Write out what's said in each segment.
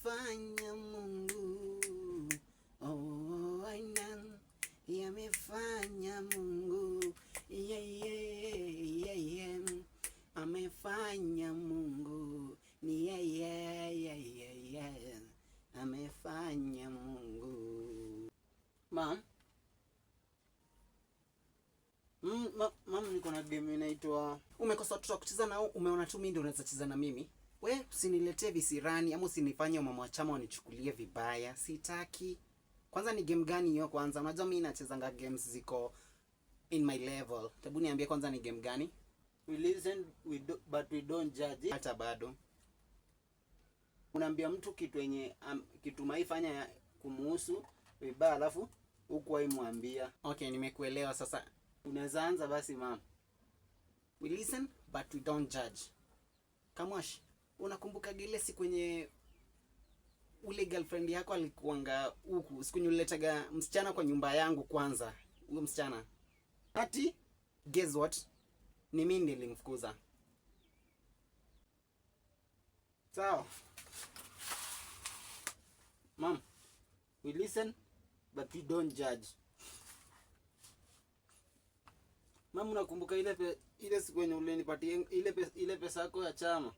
Amefanya Mungu. Oh, aina yamefanya Mungu. Yeah. Amefanya Mungu. Ni yeah. Amefanya Mungu. Mam. Mam, niko na game inaitwa. Umekosa watoto wa kucheza nao, umeona tu mimi ndio unaweza cheza na mimi. We usiniletee visirani ama usinifanye mama wa chama wanichukulie vibaya. Sitaki. Kwanza ni game gani hiyo kwanza? Unajua mimi nachezanga games ziko in my level. Hebu niambie kwanza ni game gani? We listen, we do, but we don't judge. Hata bado. Unaambia mtu kitu yenye kitu maifanya kumuhusu vibaya, alafu huku haimwambia. Okay, nimekuelewa sasa. Unaweza anza basi, mama. We listen but we don't judge. Kamwash, unakumbuka ile siku kwenye ule girlfriend yako alikuanga huku, siku nililetaga msichana kwa nyumba yangu kwanza. Huyo msichana. Ati guess what? Ni mimi nilimfukuza. Sawa. Mom, we listen but we don't judge. Mom, unakumbuka ile siku yenye ulinipatia ile pesa yako ya chama?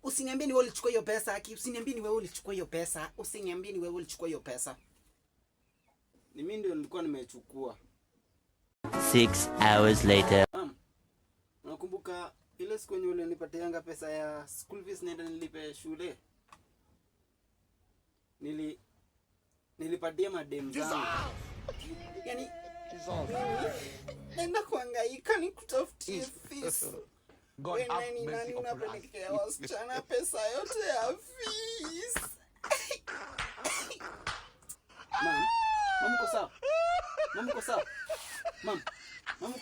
Usiniambie ni wewe ulichukua hiyo pesa, Aki. Usiniambie ni wewe ulichukua hiyo pesa. Usiniambie ni wewe ulichukua hiyo pesa. Ni mimi ndio nilikuwa nimechukua. 6 hours later. Mom, unakumbuka ile siku yenye ulinipatianga pesa ya school fees niende nilipe shule? Nilipatia madem zangu. Yaani naenda kuhangaika nikutafutie fees. God Wewe have nani mercy nani upon us. unapelekea wasichana pesa yote ya fees? Mom, mom, uko sawa? Mom, uko sawa? Mom, mom.